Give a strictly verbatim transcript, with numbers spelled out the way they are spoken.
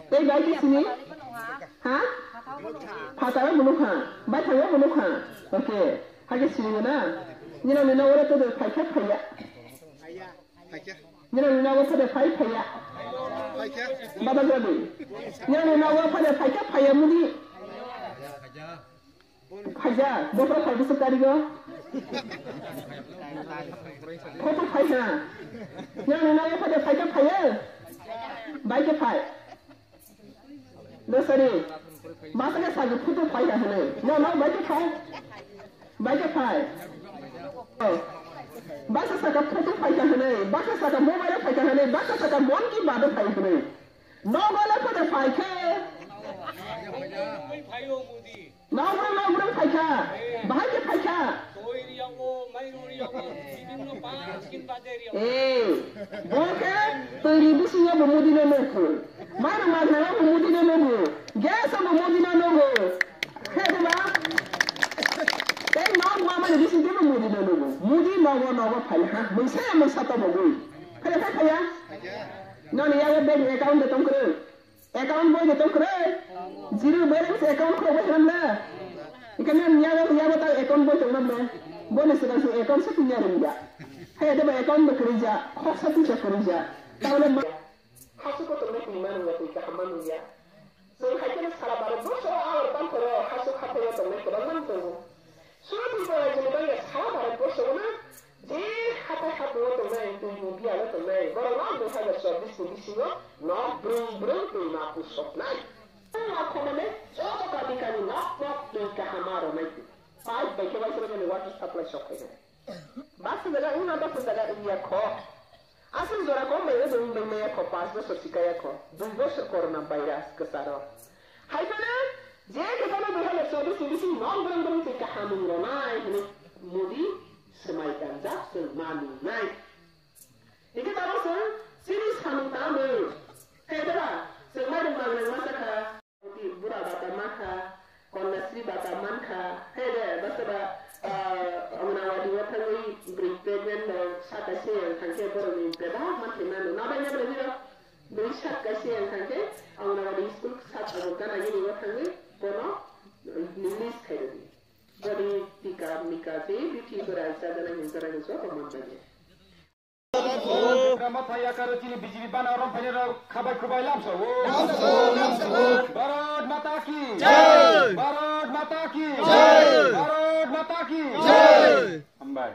Tei bai khe sini? Ha? Phataro bo nukha. Bai thango bo nukha. Okay. Hakhe sini na? Nino nino oro to de phaikha phaiya. Nino nino oro to de phai phaiya. Baba gadi. Nino nino oro to de phaikha phaiya mudi. Phaikha, bokra phai bwswk karigo. Photo phaikha. Yang nang phade phaikha phaiya. Baikhe phai. No, sorry. Basa khe sagi photo phaikha hwnwi. No, no, baikhe phai. Baikhe phai. Oh. Basa saka photo phaikha hwnwi. Basa saka mobile phaikha hwnwi. Basa saka mon ki bado phai hwnwi. Nogo le phade phaikhe. Nokbrong nokbrong phaikha, bahai khe phaikha. Ee, bo khe twi ri bisingo bo mudi no nukhu. Mano magna bo mudi no nukhu. Gas bo mudi no nukhu. Khe diba? Tei nok ma mani bising tei bo mudi no nukhu. Mudi nogo nogo phai ha. Mungsa ya mungsa to bogwi. Phai phai phaiya. Noni yago bank account de tong kwrwi. Account boi de tong kwrwi. Zero balance account kho boi hamle. Ikana niya ga niya ta account boi tong namle. Boi ne sida si account sa tinya ring ja. Hai de ba account bo kwrwi ja. Khok sa tisa kwrwi ja. Tawle ma. Hasu ko tong ni ma nung ya twi ka hamma nung ya. Sung hai khe sara bare boso a or tam koro hasu kha phe tong ni kwbang man tongo. Sura twi ko jini bang ya sara bare boso na. Je hathai hapungo tongnai, twi ni biyalo tongnai, borok no dui hazar chobbish ni bisingo nok brwng brwng twi ma pusoknai. Nok khonani joto kami kami nok nok twi kaham ma rwnai twi. Pipe bai khe waisa waisa ni water supply sok khainai. Baksa jaga wngna baksa jaga wngya kho. Aswk jora kom bai wngwi wngmaya kho, panch bosor sikaya kho, dui bosor corona virus kwcharo. Hai phano je kwcharo dui hazar chobbish ni bising nok brwng brwng twi kaham wng rwnai hwnwi Modi swmai kanjak chwng ma nungnai. Hingke tabok chwng chini samung tangwi khe deba chwng mairum mangnang ma chakha. Bura bata mankha, Konyasri bata mankha, hai de, bwswba, ah, Anganwadi o thangwi bwrwi pregnant no saka se yang thangkhe borokni bebak mankhe mano. Nabai nabai hino bwrwi saka se yang thangkhe Anganwadi school saka bo gana gini o thangwi bono release khai rwdi. Boni tika mika je bithi bwrai chajana hinjana hinjo bo manjani. Mathai yakaro chini B J P bana rom phainai rok khabai khubai lamsa o. Bharat Mata ki jai. Bharat Mata ki jai. Bharat Mata ki jai. Hambai.